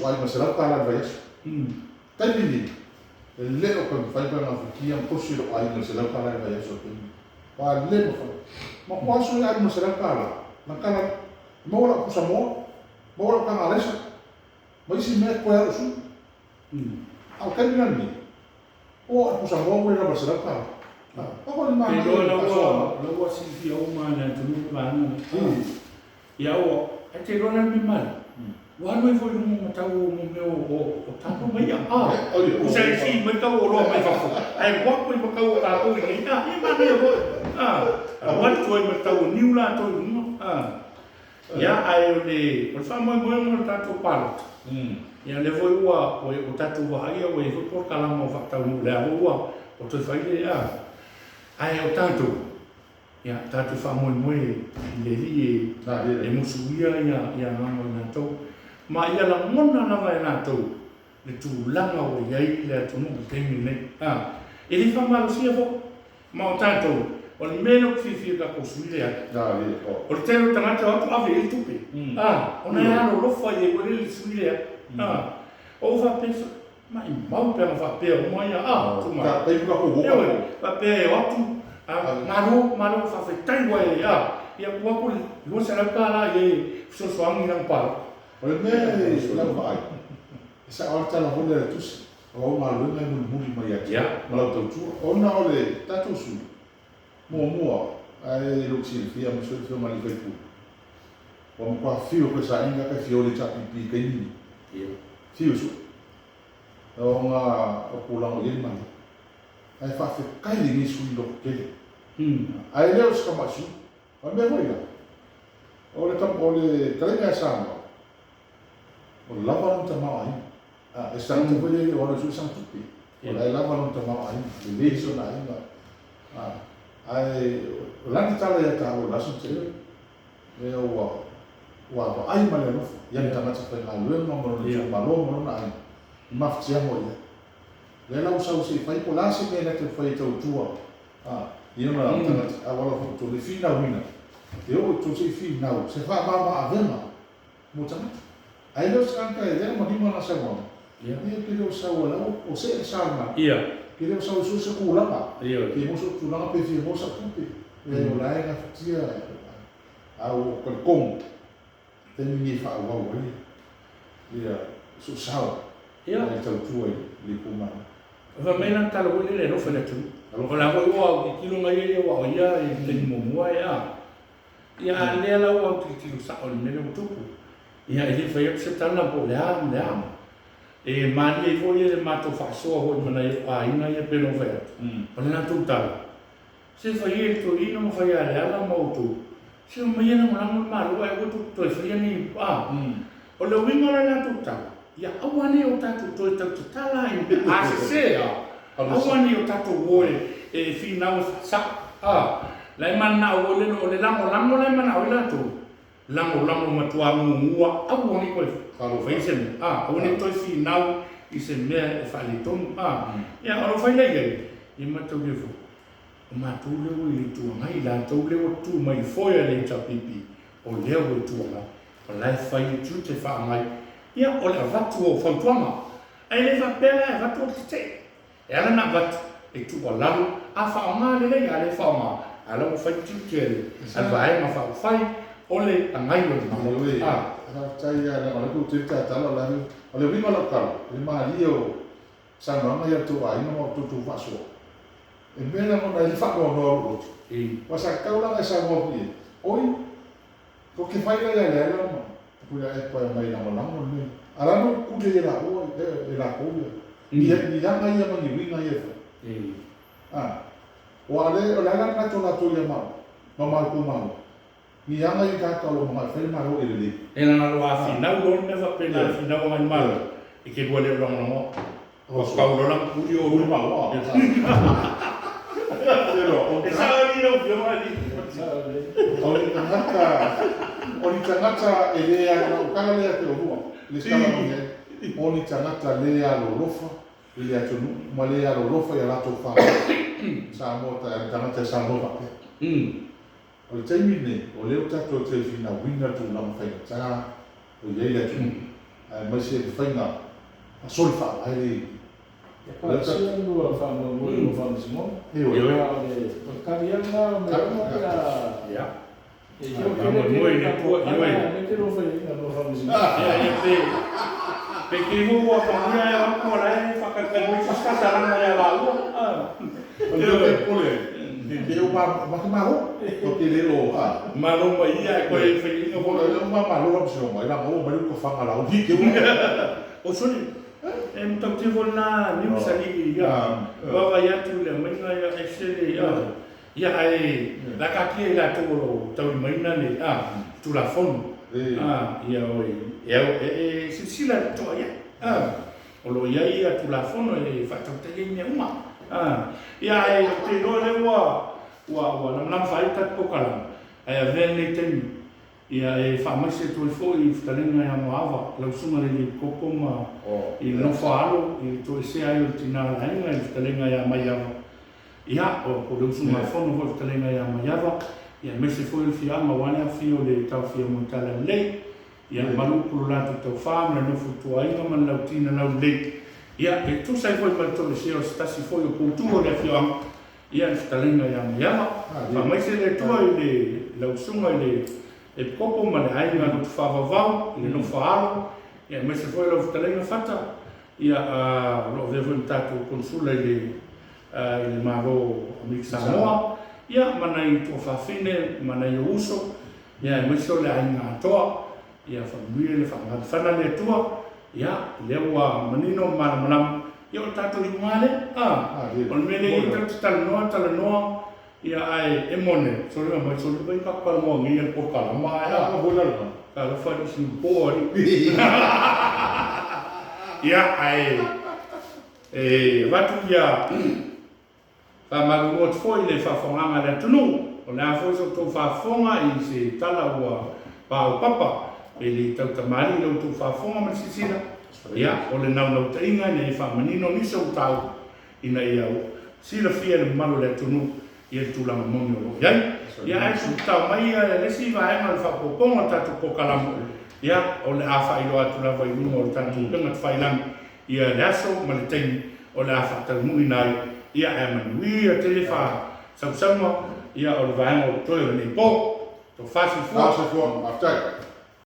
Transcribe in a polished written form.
aiga i le $100 i le vaiaso. Taimi lenei, e le o toe mafai ona gafatia ona tosi lou aiga i le $100 i le vaiaso i le taimi lenei. Ua le mafai. Ma o aso ia e alu ma le $100, na tala, e maua lau pusamoa, maua lau taga alaisa, ma isi mea e totoe lava lou sui. A o le taimi la lenei, ua oo lava i le pusamoa ua le lava i le $100. Ou te iloa la ua silafia uma e le atunuu le vaega lea. Ia ua, ae te iloa la le mea malie, ua alu ai foi i luga ma tau o mea o talo ma i'a. Tusa e sii mai tau o oloa mai fafo, ae alu atu ai ma tau o tatou i inei. Ia manaia foi. Alu atu ai ma tau o niu latou i luga. Ia, ae o le faamoemoega o le tatou palota, ia lea foi ua tatou vaaia ua i ai foi polokalama ua faataunuu, lea foi ua toe fai le, a, ae o tatou, ia, tatou faamoemoe i le Alii e musuia ia agaga o i latou, ma ia lagona lava e latou le tulaga ua i ai le atunuu i le taimi lenei. A, e le faamalosia foi. Ma o tatou, o le mea lea ou te fiafia i le tatou sui lea. O le tele o tagata e o atu ave i ai le tupe. A, ona e alolofa i ai foi lea i le sui lea. A, ou faapea, maimau pe ana faapea uma ia, a, tumau. Ioe, faapea e o atu, a, malo, malo, faafetai ua e, a, ia tuu atu le $200 i ai e fesoasoani i lana palota. O le mea i lau vaai, e sao lava le tala foi lea a le Tusi, O au galuega e mulimuli mai ia te au ma lau tautua. Ona o le tatou sui muamua, ae lou silafia ma sui afioga i alii faipule, ua matua fiu e koe saili laka e fia o i le HRPP i taimi nei. Fiu e sue. Ona o tulaga o i ai le Malo. Ae faafetai lenei sui i loto tele. Ae le o se tamai sui. O le mea foi la, o le o le kalaiga a Samoa, o lava lona tamaoaiga. E se tagata foi lea e le o alu e sue sana tupe. O la e lava lona tamaoaiga, lelei sona aiga. Ae o lana tala ia taua i le aso na tea, lea ua ua vaai ma le alofa i ana tagata faigaluega ma lona itumalo ma lona aiga i mafatiaga o i ai. Lea la ua sau se i fai po o le a se mea na te mafai e tautua i ona tagata auala foi i totonu e finauina, e oo i totonu se i finau se faamama-avega mo tagata. Ae le o se tagata e lea na manino lana saunoaga, ia pe le o sau o la ua see le sa o le Malo, pe le o sau e sue se tulaga, fia maua sou tulaga pe fia maua sau tupe, leai o la e gafatia, a ua ou talitonu, taimi lenei e faaauau ai ia sou sao i le tautua i le itumalo. Fai mai lana tala foi lele e alofa i le atunuu. O la foi ua autilotilo nai ia aua o ia i le taimi muamua e a. Ia a lea la ua autilotilo sao i le mea lea ua tupu. Ia e le fai atu se tala po o le a ma le a. E malie ai foi le matou faasoa foi ma nai ou aiga ia pei ona ou fai atu. O le latou tala, Se fai e le toeaina ma Faialeala ma outou, se omai e lagolago le Malo ae aua tou te toe faia ni a. O le uiga o le latou tala, ia aua ne i o tatou toe tau tatala i mea a sese a, aua ne i o tatou o e finau e faasao a. La e mananao foi lele, o le lagolago la e manao ai latou, lagolago matua gugua aua ne i toe faia se mea a, aua ne i toe finau i se mea e faaletonu a. Ia o lou fai lea i ai, ia mataulia foi. O matou lea ua i le Itu Agai, i latou lea ua tu mai i le foe a le HRPP, o lea ua Itu Agai. O la e fai le tiute faagai, ia, o le avatu o fautuaga. Ae le faapea la e avatu o le tetee. E ala ona avatu, e tuualalo, a faaaoga lelei, a le faaaoga, a la ua fai tiute a le Vaega Faaupufai o le agai o le Malo. Ioe, faafetai lava leaga o lea tou te tatala, o le uiga o lau tala, i le malie o saunoaga ia a lo outou aiga ma outou faasoa, e mea lagona ai le faanoanoa o lou loto. Aua sa tatau la ona e saunoa atu i ai, oi, tou te fai la ia Leala ma Tuilaepa e omai e lagolago le mea lea. A o la e na pule e laua, e latou ia, ni aga ia ma ni uiga ia e fai. A, aua o le a la le manatu o latou ia maua ma matou itumalo? Ni aga ia tagata o lo o manao e fai le Malo ia lelei. E leaga loa a finau loa le mea faapena e finau agai le Malo, e te lua le o lagolagoa. Ua tau loa lana puli o Uli maua. E sao alii lau afioga alii. O ni tagata, o ni tagata e le alolofa, o tala lea ia te oulua, i le tala moni ai, o ni tagata le alolofa i le atunuu ma le alolofa i a latou fanau. Samoa, tagata e saunoa faapea. O le taimi lenei, o lea ua tatou toe finauina le tulaga faigata o i ai le atunuu. Aemaise le faiga soli faavae lea i E pasia lua faamoemoe i lua faamasinoga. Ioe. A o le tali lava lena o mea uma pe a Ia. E ioe tele Faamoemoe i le Atua, ioe. Aemaise lua faiaina i lua faamasinoga. Ia, ia, pe, pe kei foi ua famuia ai o atu o la e faatalitali mai se faasalaga ia laua. O le mea e popole ai, ne i te i ua ma malo, ou te le o, a. Malo mai ia ae toe faiaina foi. O le uma malo faamasinoga, e leaga ua mai le tofaga Laauli te ua. O soli, e matautia foi lena news alii ia. Vaavaai atu i le aumaiga ia ese le ia. Ia ae la taatia i latou o lo o taulimaina le Tulafono. Ia oi e e silasila totoa i ai. O lo o i ai ia Tulafono e faatautaia ai mea uma. Ia ae ou te iloa lea ua ua ua lamalama faaia tatou polokalame, ae avea lenei taimi ia e faamaise atu ai foi i fetalaiga ia Moaava, lau susuga i le alii Epikopo ma i le nofo a alo i le toesea ai o le tina o le aiga i le fetalaiga ia Maiava. Ia, o po o le usugafono foi i le fetalaiga ia Maiava, ia aemaise foi o le afioaga aua le afifio o le Taofia o Moetalalalei, ia malu upu lo latou taufa ma le nofo ituaiga ma le lautina laulelei. Ia, e tusa ai foi ma le toesea o se tasi foi o poutu o le afioaga, ia le fetalaiga ia Maiava. Faamaise le Atua i le lau susuga i le Epikopo ma le aiga loto faavauvau i le nofo a alo, ia aemaise foi lau fetalaiga Fata, ia, o lo o avea foi ma tatou Konesula i le i le Malo o Amerika Samoa, ia, ma nai tuafafine ma nai ou uso, ia, aemaise o le aiga atoa. Ia faamanuia le faamagalefana le Atua, ia, lea ua manino ma malamalama, ia, o le tatou iuga lea. A, o le mea lea e tatou te talanoa, talanoa, ia, ae e mone, soli mai, soli mai, tatou talanoa nei i le polokalama, ae a, talofa alii siupo alii. Ia, ae e avatu ia faamalulu atu foi i le faafofogaaga a le atunuu, o le a foi so outou faafofoga i se tala ua paopapa pe le tautamalii i la outou faafofoga ma le silasila, ia, o le naunautaiga ina ia faamanino nisi o mataupu ina ia silafia e le mamalu o le atunuu ia le tulaga moni o lo o i ai. Ia, ae tuutao mai le isi vaega o le faaopoopoga o le tatou polokalame, ia, o le a faailoa atu lava i luga o le tatou upega tafailagi ia le aso ma le taimi o le a faataunuuina ai, ia, ae manuia tele faasausauma, ia, o le vaega o totoe o lenei po. Tofa soifua. Soifua, faafetai.